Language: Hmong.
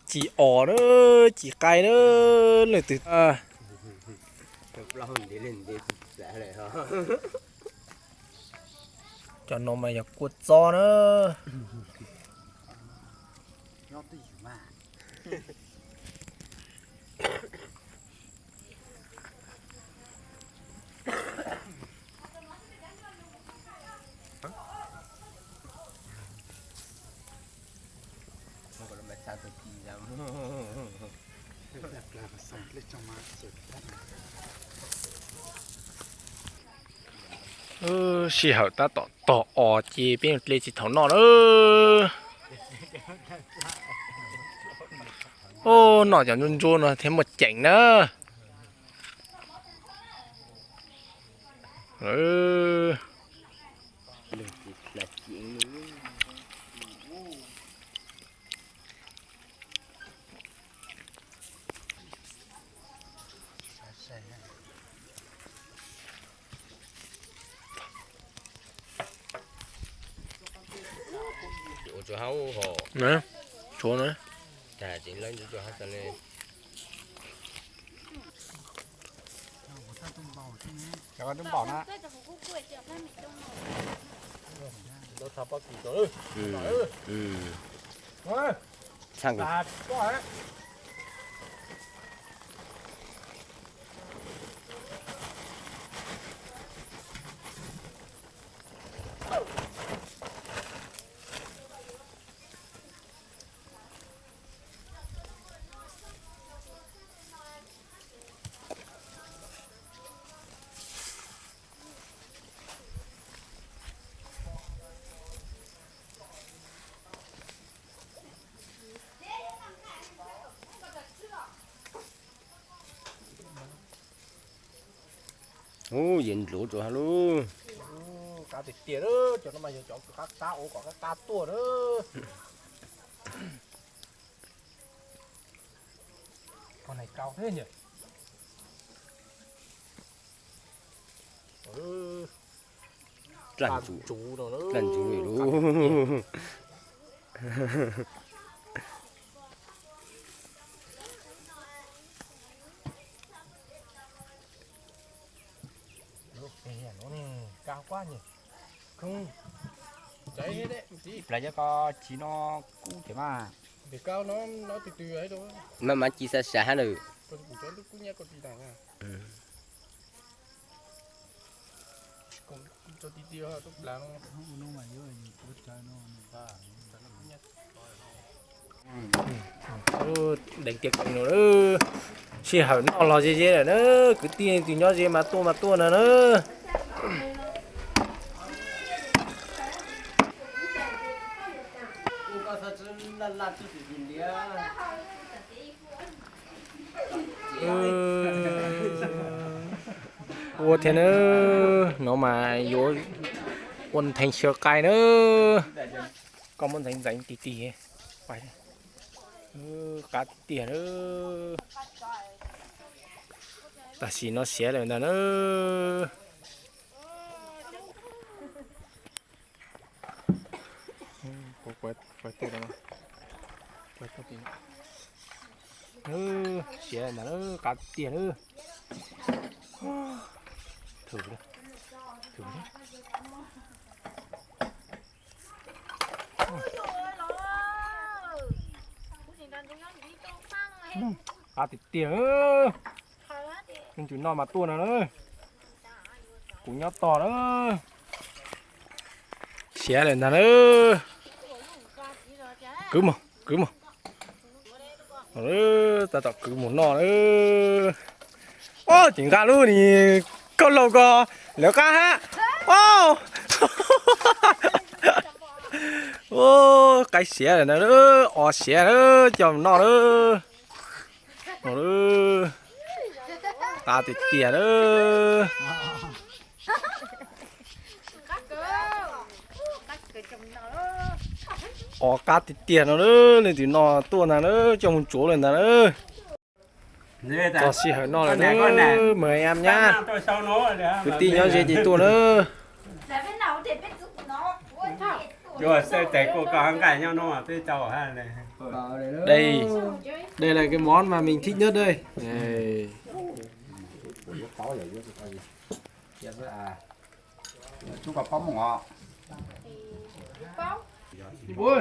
Ci os na, ci qai na, leej twg. Cov no mas yog kua txob na. Sij hawm tab tom tog os ces peb mus dle txiv thaum noj na. Noj cov ntsuab ntsuab no thiaj muaj ceem na. Ub, yeej ntluv rau ha lauj. Qab tiag tiag, cov no mas yog cov qab qab ua kom qab qab tuaj na. Qhov no rau thiab nyuj. Dlaj ntsuv, dlaj ntsuv li lauj. Plaws cov ko tsis no kub ces mas. Maj mam ci xav xav hab lawm. Deev tiag kawg no, sij hawm noj los ze ze lawm na, kwv tij leej twg nyob ze mas tuaj mas tuaj no na. Ua thiab na, no mas yuav ua ntxeev xyaw qai na. Koj muab ntxeev ntxeev tig tig. Qab tiag na. Tam sim no siav lawm ntag na. Siav ntag na, qab tiag na. Qab tiag tiag. Leej twg noj mas tuaj no na. Kuv nyob tos na. Siav lawm ntag na. Kwv mus, kwv mus. Tab tom kwv mus noj na. Ob, ces nqa lub ni, koj laug ko, lawv qab hab. Ob, qaib siav lawm ntag, os siav na, coj mus noj na. Qab tiag tiag na. Os qab tiag tiag no na, leej twg noj tuaj ntag na, coj mus tsuav lawm ntag na. Txog sij hawm noj lawm na, mời em nhá. Kwv tij nyob ze ces tuaj na. Cua xwb tes kuj koj nqaij nyob no twb tau ha. Đây, đây là cái món mà mình thích nhất đây. Đây. Ua,